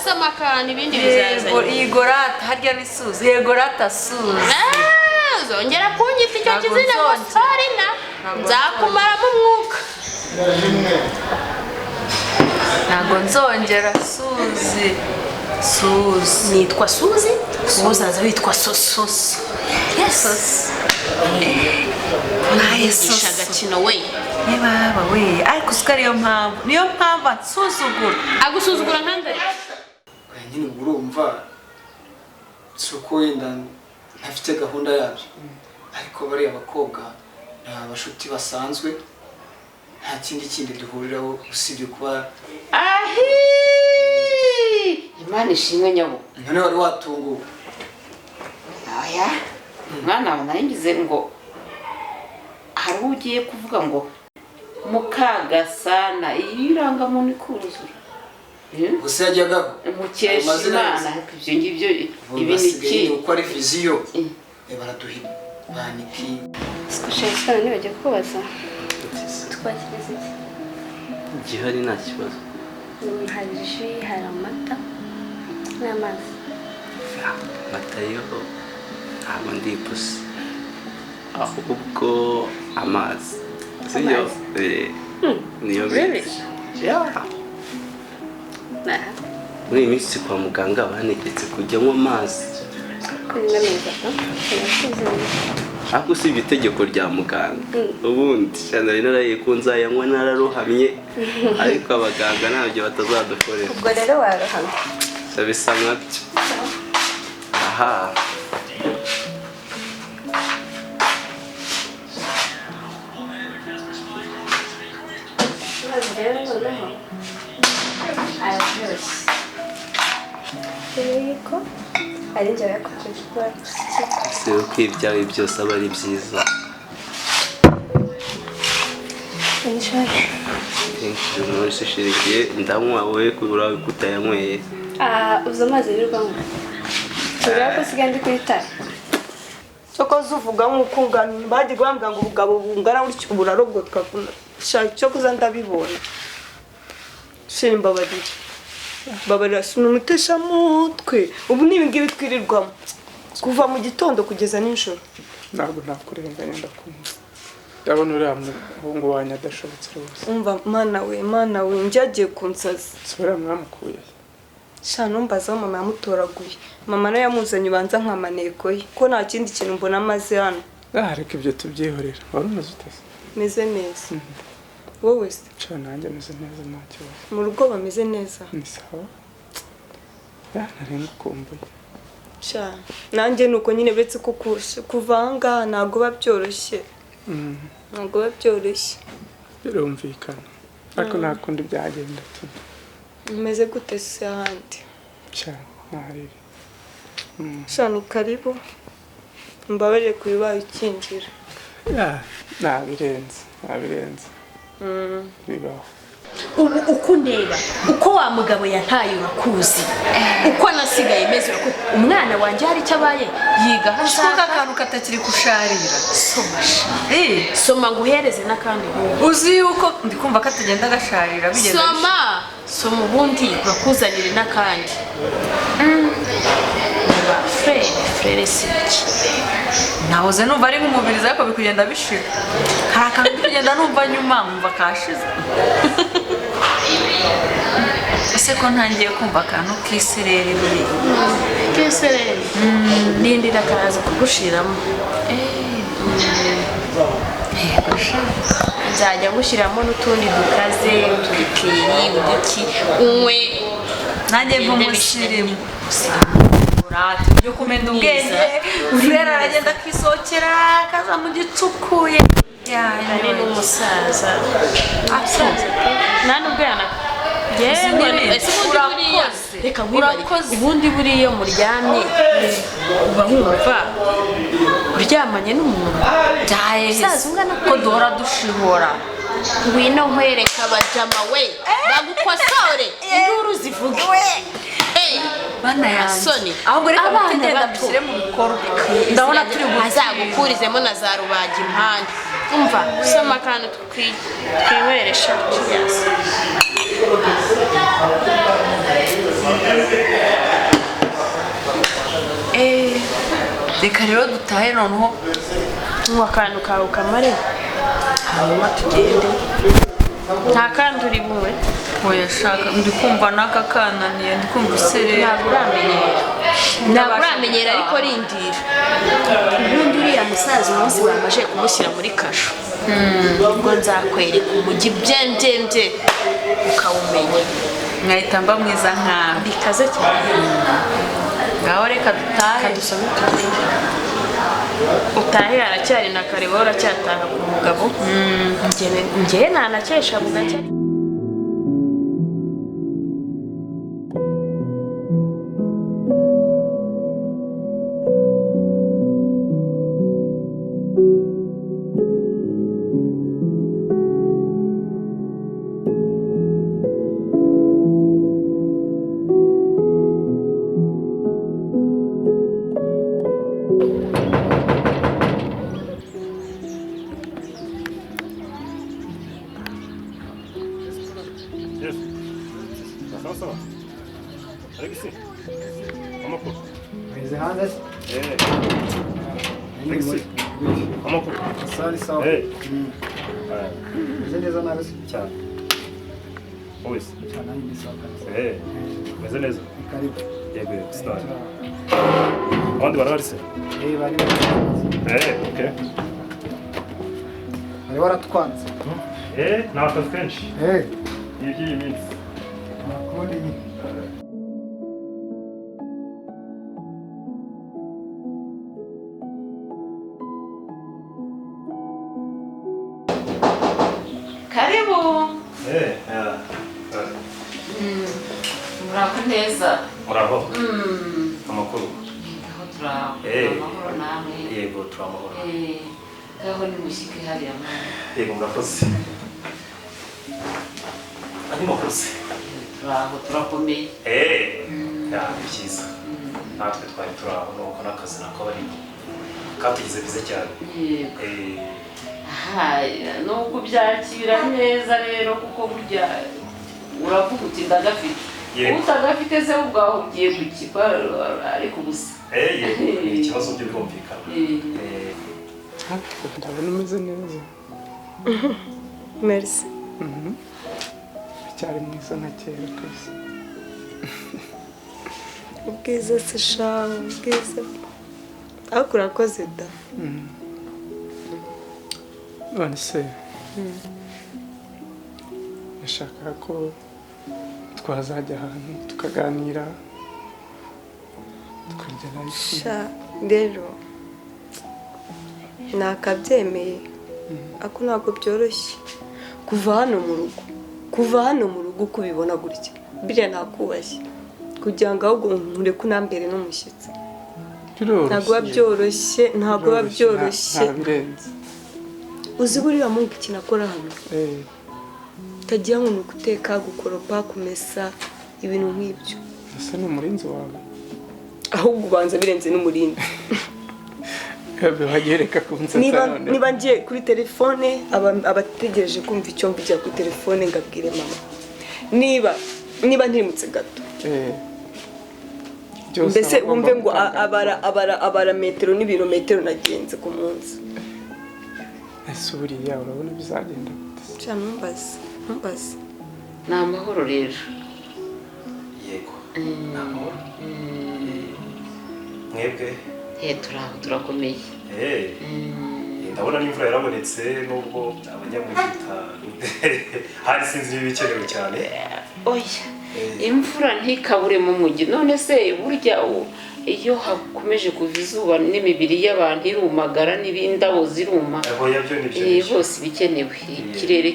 Soma akantu, ibindi bizaza. Yego, yego rata, harya ni Suzi? Yego rata, Suzi. Ah, uzongera kunyita icyo Ntabwo kizina ngo nzongera. Sorina, Ntabwo nzakumaramo umwuka. Ntabwo nzongera. Suzi, Suzi. Nitwa Suzi, uzaza witwa Soso. Yes. Naye Yigisha Soso. agakino we. Baba we, ariko usiko ariyo mpamvu, niyo mpamvu ansuzugura. Agusuzugura nkandare? Oya, nyine ubwo urumva si uko wenda ntafite gahunda yabyo, ariko bariya bakobwa ni abashuti basanzwe, nta kindi duhuriraho usibye kuba. Ahi, Imana ishimwe nyabo. None wari watunguwe? Oya mwana wawe, nari ngize ngo hari uwo ugiye kuvuga ngo Mukagasana, iyi irangamuntu ikuzura. Gusa yajyagaho. Mukesha. Ayo mazina Imana yose. Ariko ibyo ngibyo Ubu ibi ni basigaye iki? ni uko ari vision, baraduhina baniki. Sikushaka, nibagiwe kubaza, twakiriza iki? Gihari, nta kibazo. Hari jus, hari amata n'amazi. Amata yo ntabwo ndi ipusi, ahubwo amazi, sibyo? Amazi? Eh, niyo Really? meza. Yeah. Aha. Muri iyi minsi kwa muganga bantegetse kujya nywa amazi. Kuri n'ameza pa urakuze. Ariko usibye itegeko rya muganga, ubundi cyane nari naraye ko nzayanywa nararohamye, ariko abaganga ntabyo batazadukorera. Ubwo rero warohamye? Bisa nkabyo aha. Amazi rero noneho araryoshye, rero yuko ari njye wayakoze. Si uko ibyawe byose aba ari byiza. Enjoy. Thank you. Nonese shirigiye ndanywa, wowe kubura kutayanyweye? Ah, uzi amazi yirirwamo, tubwira ko usigaye ndi kuri tara. Cyokoze uvuga nk'uko ungana, bajyaga bambwira ngo ubugabo bungana gutyo burarogotwa. Shaka cyokoze ndabibona. Shira, mbabarira, mbabarira, si umuteshamutwe. Ubu ni ibingibi twirirwamo kuva mu gitondo kugeza nijoro. Ntabwo nakurenganya, ndakumva. Ndabona uriya muhungu wanyu adashobotse rwose. Umva, mana we, mana we, njyagiye kunsaza. Si uriya mwamukuye? Sha, numbaza aho mama yamutoraguye. Mama nawe yamuzanye, ubanza nkamaneko ye, ko nta kindi kintu mbona amaze hano. Ah, reka ibyo tubyihorera. Wari umeze ute se? Meze neza, wowe se? Sha, nanjye meze neza, nta kibazo. Mu rugo bameze neza? Ni sawa ya, nari ngukumbuye. Sha, nanjye ni uko nyine, uretse ko kuva aha ngaha ntabwo biba byoroshye. Ntabwo biba byoroshye. Birumvikana, ariko nta kundi byagenda tu. Umeze gute se ahandi? Sha, ntarebe. Sha, ni karibu, mbabarire ku bibaye ukinjira. Ya, ntabirenze, ntabirenze, bibaho. Ubu uko ndeba, uko wa mugabo yantaye urakuzi, uko nasigaye meze urakuzi. Umwana wanjye hari icyo abaye, yiga aho Kuko ashaka. Akantu katakiri kusharira. Soma sha. Eh, Soma nguhereze n'akandi ahubwo. Uzi yuko ndi kumva katagenda gasharira, bigenda. Soma, soma, ubundi bakuzanire n'akandi. Ba frère, frère si iki? Nahoze numva ari nk'umubirizi, ariko biri kugenda bishira. Hari akantu ndi kugenda numva nyuma nkumva kashize. Ese ko ntangiye kumva akantu k'isereri buriya? Kesereri, rindira karaza kugushiramo. Yego sha. Nzajya ngushyiramo n'utundi dukaze, uturikeri, uduki, unywe. Nanjye mva Bigende. umusirimu urate byo kumenya ubwenge. Frère aragenda akisohokera, akaza mu gicuku. Ari n'umusaza, umusaza pe, nta nubwo yana yewe. Ese ubundi buriya, Urakoze. reka nkwibare, Urakoze. ubundi buriya iyo muryamye uba wumva uryamanye n'umuntu Byaheze ungana ko duhora dushihora. Ngwino nkwereka abajama we, bagukosore, induru zivuge. Hey, Bana yanjye. Soni. Ahubwo reka Abana tugenda bato. dushyire mu bikorwa, ndabona turi gutsinda. Azagukurizemo na za rubaga impande. Umva, soma akantu twinywere sha. Cheers. Reka rero dutahe noneho. Nywa akantu kawe kamare, hanyuma tugende. Nta kandi uri bunywe? Oya, shaka, ndi kumva n'aka kananiye, ndi kumva isereri. Ntabwo uramenyera, ntabwo uramenyera, ariko rindira. Ubundi uriya musaza umunsi bamaze kumushyira muri kasho, ubwo nzakwereka umujyi byembyembye ukawumenya. Nkahita mba mwiza nkawe. Bikaze cyane. Ngaho reka dutahe. Kadusome tugende. Utahe haracyari na kare, wowe uracyataha ku mugabo. Njye ntanakesha bugacya. Yes. Sawa sawa. Alexi. Amakuru. Meze hanze se? Eh. Alexi. Amakuru. Sawa sawa. Eh. Meze neza nawe se? Cyane. Wowe se? Cyane, nanjye ni sawa kabisa. Eh. Meze neza. Ni karibu. Yego yego, sitari. Abandi barahari se? Eh, bari Eh, okay. bari waratwanze. Eh, ni akazi kenshi. Eh, Ni iby'iyi minsi. nakundi nyine. Karibu. Eh, ah. Muraho neza? Muraho. Amakuru. Aho turaho. Eh. Amahoro namwe? Yego, turi amahoro. Eh, ngaho nimushyike hariya mwana. Yego, murakoze. Andi makuru se? Turaho, turakomeye. Eh, ya, ni byiza. Natwe twari turi aho, nuko n'akazi nako barimo. Katugize bize cyane. Yego. Eh, Aha, nubwo ubyakira neza rero, kuko burya uravuga uti ndagafite. Yego. Utagafite se ubwaho ugiye kukipa ariko gusa. Eh, yego, ni ikibazo byo birumvikana. Eh. Eh, Ndabona umeze neza. Merci. Uracyari mwiza nka kera kabisa. Ubwiza se shahu, ubwiza, ariko urakoze da. None se nashakaga ko twazajya ahantu tukaganira, tukarya life. Sha rero nakabyemeye, ariko ntabwo byoroshye kuva hano mu rugo, kuva hano mu rugo uko ubibona gutya biriya nakubashye kugira ngo ahubwo nkureke unambere n'umushyitsi. Biroroshye. Ntabwo biba byoroshye, ntabwo biba byoroshye. Nta birenze. Uzi buriya mungu ikintu akora hano? Eh, utagira ngo ni uguteka, gukoropa, kumesa, ibintu nk'ibyo. Ese ni umurinzi wawe? Ahubwo ubanza birenze n'umurindi. Wajya reka kunsetsa. Niba None niba ngiye kuri telefone, aba ategereje kumva icyo mvugira kuri telefone ngo abwire mama. Niba ntirimutse gato, Eh. Byose mbese aba agomba wumve ngo gutanga. abara metero n'ibirometero nagenze ku munsi. Ese buriya urabona bizagenda gute se? Sha ntumbaze, ntumbaze. Ni amahoro rero. Yego. Ni amahoro. Eh, mwebwe? Eh, turaho, turakomeye. Eh. Ndabona n'imvura yarabonetse, nubwo abanyamujyi hari sinzi niba ibikenewe cyane. Oya, imvura ntikabure mu mujyi. None se burya iyo hakomeje kuva izuba n'imibiri y'abantu irumagara n'indabo ziruma. Oya, byo ni byo. Eh, Ni byo. hose ibikenewe, ikirere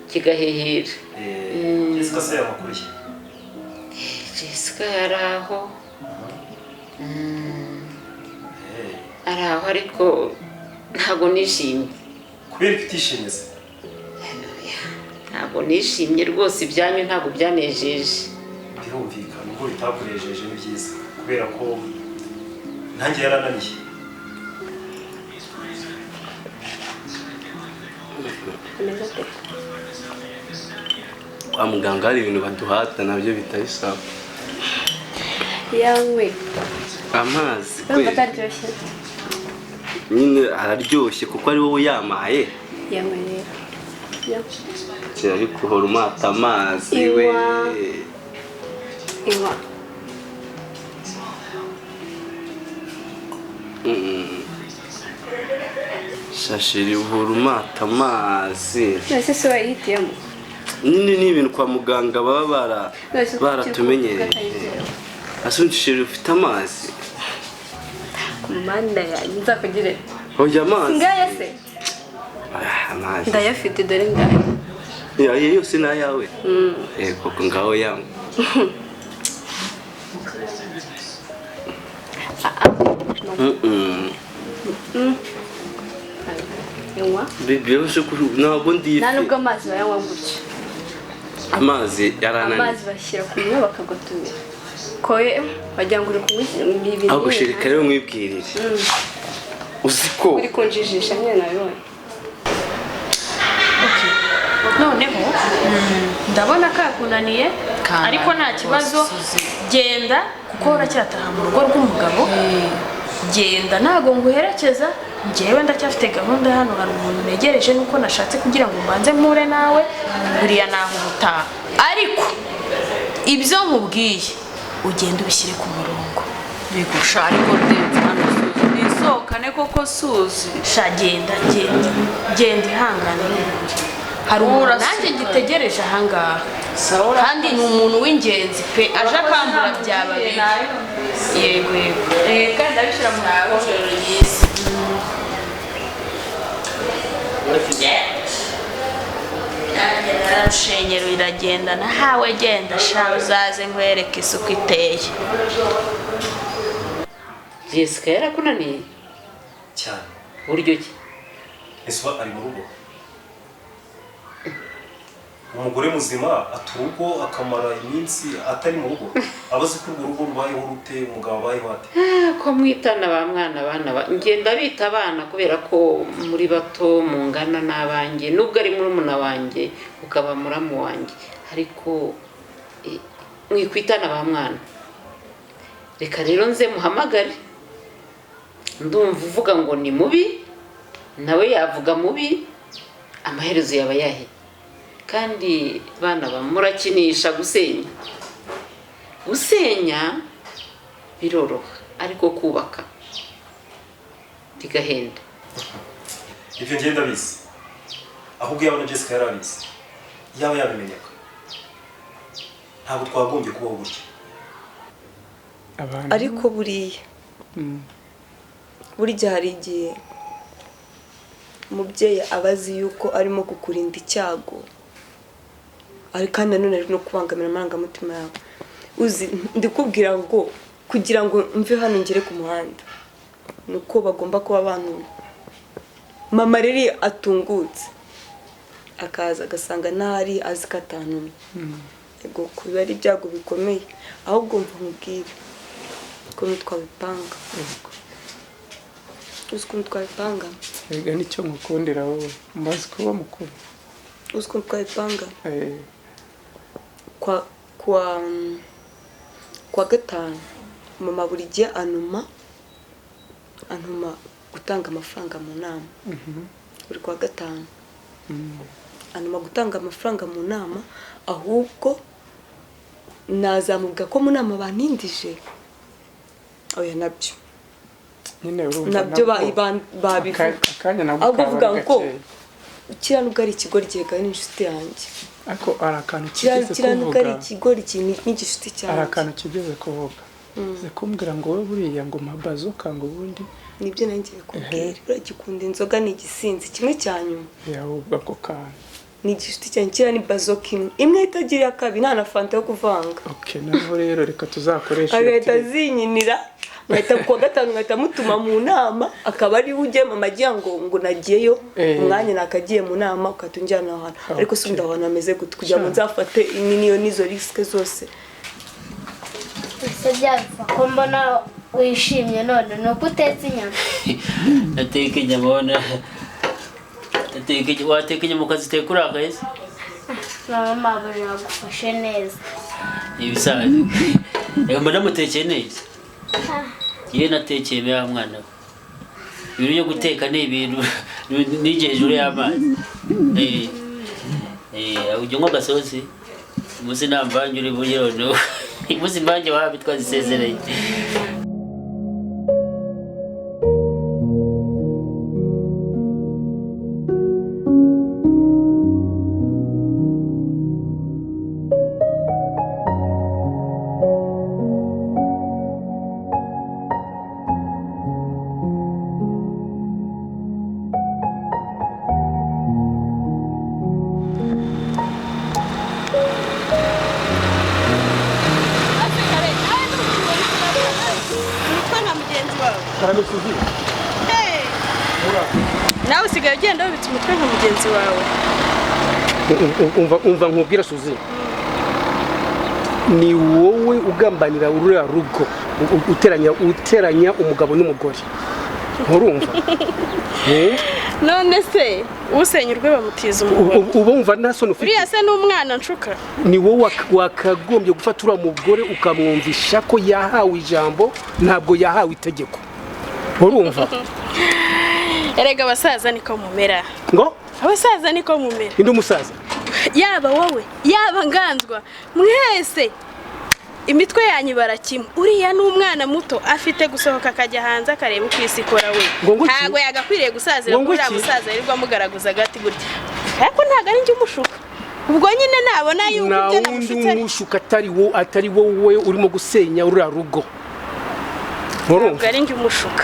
kigahehera. Eh, Jessica se amakuru ye? Jessica yari aho. Eh, ari aho, ariko ntabwo nishimye. Kubera ko utishimye se? Ntabwo nishimye rwose, ibyanyu ntabwo byanejeje. Birumvikana, ubwo bitakunejeje ni byiza, kubera ko nanjye yarananiye. Ameze ate? Kwa muganga hari ibintu baduhata nabyo bitari sawa. Yawe. Amazi Urumva kweli ataryoshye? Nyine araryoshye kuko ari wowe yamaye. Yanywe rero. Ariko uhora umata amazi we. Inywa. Shashiri uhora umata amazi. None se wayihitiyemo? Nyine ni ibintu kwa muganga baba baratumenyereye. Asundi shiri ufite amazi. Mana yanjye nzakugire. Oya amazi. Ngaya se? Amazi. Ndayafite dore ngaya. Ya yose ni ayawe. Koko ngaho yanywa. Inywa. Bibi ntabwo ndi Nta nubwo amazi bayanywa gutyo. Amazi yarananiye. Amazi bashyira ku munwa bakagotomera. Koye wagira ngo uri kunywa ibintu. Ahubwo shirika rero mwibwirire. Uzi ko uri kunjijisha nyine nabibonye. Noneho ndabona kakunaniye ariko nta kibazo, genda kuko uracyataha mu rugo rw'umugabo. Genda ntago nguherekeza, njyewe ndacyafite gahunda hano, hari umuntu negereje nuko nashatse kugira ngo mbanze mpure nawe, buriya naho ubutaha. Ariko ibyo nkubwiye ugenda ubishyire ku murongo. Bigusha ariko ndenze hano Suzi, nisohokane koko Suzi. Sha genda genda genda ihangane. Hari umuntu nanjye ngitegereje ahangaha kandi ni umuntu w'ingenzi pe, aje akambura byaba bibi. Yego yego. Kandi ndabishyira mu ijoro ryiza. Narushenyero iragenda nahawe genda sha uzaze nkwereke isuku iteye. Jessica yarakunaniye cyane. Buryo ki? Ese ari mu rugo? Umugore muzima ata urugo akamara iminsi atari mu rugo, abazi ko urwo rugo rubayeho rute, umugabo abayeho ate? Ko mwitana ba mwana bana ba ngenda bita abana kubera ko muri bato mungana n'abanjye, nubwo ari murumuna wanjye ukaba muramu wanjye, ariko mwikwitana ba mwana. Reka rero nze muhamagare, ndumva uvuga ngo ni mubi nawe yavuga mubi, amaherezo yaba yahe? Kandi bana ba murakinisha gusenya. Gusenya biroroha ariko kubaka bigahenda. Ibyo ngenda bizi. Ahubwo yaba na Jessica yarabizi, yaba yabimenyaga, ntabwo twagombye kubaho gutya. Ariko buriya burya hari igihe umubyeyi abazi yuko arimo kukurinda icyago, ariko kandi nanone ari no kubangamira amarangamutima yawe. Uzi ndikubwira ngo kugira ngo mve hano ngere ku muhanda nuko bagomba kuba abantu. Mama rero atungutse akaza agasanga ntari azi ko atanumye. Ego kuba ari ibyago bikomeye, ahubwo mva nkubwire ukuntu twabipanga. Uzi ukuntu twabipanga? Ega nicyo nkukundira wowe, mbazi kuba mukuru. Uzi ukuntu twabipanga? Kwa gatanu mama buri gihe antuma gutanga amafaranga mu nama. Buri kwa gatanu antuma gutanga amafaranga mu nama, ahubwo nazamubwira ko mu nama banindije. Oya nabyo nyine urumva nabyo babivuga. Ahubwo uvuga ngo kiriya nubwo ari ikigoryi kandi n'inshuti yanjye. Ariko hari akantu kigeze kuvuga. Kiriya nubwo ari ikigoryi n'igishuti cyanjye. Hari akantu kigeze kuvuga. Ze kumbwira ngo wowe buriya ngo mabazoka ngo ubundi nibyo nangiye kubwira. Buriya gikunda inzoga ni igisinzi kimwe cya nyuma. Yahubwo ako kantu ni igishuti cyanjye, kiriya ni bazoka imwe imwe itagira kabiri, nta na fanta yo kuvanga. Okay, naho rero reka tuzakoresha. Agahita azinyinira ngahita kuwa gatanu ngahita mutuma mu nama, akaba ari ujye mama agira ngo nagiyeyo umwanya nakagiye mu nama ukatunjyana ahantu. Ariko si undi ahantu hameze gute kugira ngo nzafate niyo nizo risque zose. Ese byapfa ko mbona wishimye none nuko utetse inyama? Nateka inyama ubona wateka inyama ukaziteka urakaye se? Mama mabura yagufashe neza. Ibisanzwe. Reka mbona mutekeye neza. Yewe natekeye ya mwana we. Ibintu byo guteka ni ibintu nijye hejuru y'amazi. Ujya unywa agasosi umunsi nta mvange uri burye noneho umunsi mvange wapi twazisezereye. Nawe usigaye ugenda wubitse umutwe nka mugenzi wawe. Umva nkubwira Suzi, ni wowe ugambanira ururiya rugo, uteranya umugabo n'umugore, nturumva? None se usenya urwe bamutiza umuhoro. Uba wumva nta soni ufite? Uriya se n'umwana nshuka. Ni wowe wakagombye gufata uriya mugore ukamwumvisha ko yahawe ijambo, ntabwo yahawe itegeko, nturumva? Erega abasaza niko mumera. Ngo? Abasaza niko mumera. Indi umusaza? Yaba wowe, yaba Nganzwa, mwese imitwe yanyu barakimwe. Uriya ni umwana muto afite gusohoka akajya hanze akareba uko isi ikora we. Ntago yagakwiriye gusazira kuri uriya musaza yirirwa amugaragaza agati gutya. Ariko ntago ari njye umushuka. Ubwo nyine nabona yuko ibyo namushutse ari umushuka atari wowe urimo gusenya uriya rugo. Ntabwo ari njye umushuka.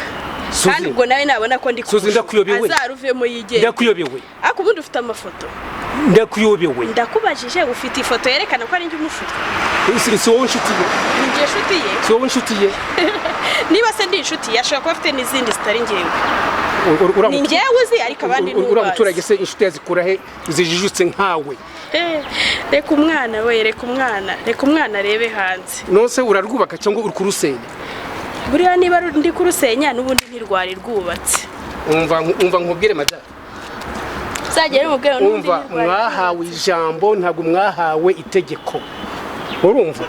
Kandi ubwo nawe nabona ko ndi azaruvemo yigenda. Ndakuyobewe. Ariko ubundi ufite amafoto. Ndakuyobewe. Ndakubajije ufite ifoto yerekana ko ari njye umushuka. Si wowe inshuti ye. Ni njye inshuti ye. Si wowe inshuti ye. Niba se ndi inshuti yashobora kuba afite n'izindi zitari njyewe. Ni njyewe uzi ariko abandi ntubazi. Uriya muturage se inshuti yazikura he zijijutse nkawe? Reka umwana we, reka umwana, reka umwana arebe hanze. None urarwubaka cyangwa uri kurusenya? Buriya niba ndi kurusenya n'ubundi ntirwari rwubatse. Umva nkubwire madame. Uzagere umubwire n'ubundi ntirwari. Umva mwahawe ijambo ntabwo mwahawe itegeko. Urumva?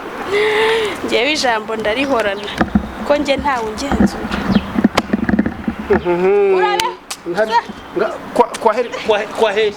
Njyewe ijambo ndarihorana ko njye ntawe ungenzura. Urabe? Kwa heri kwa heri.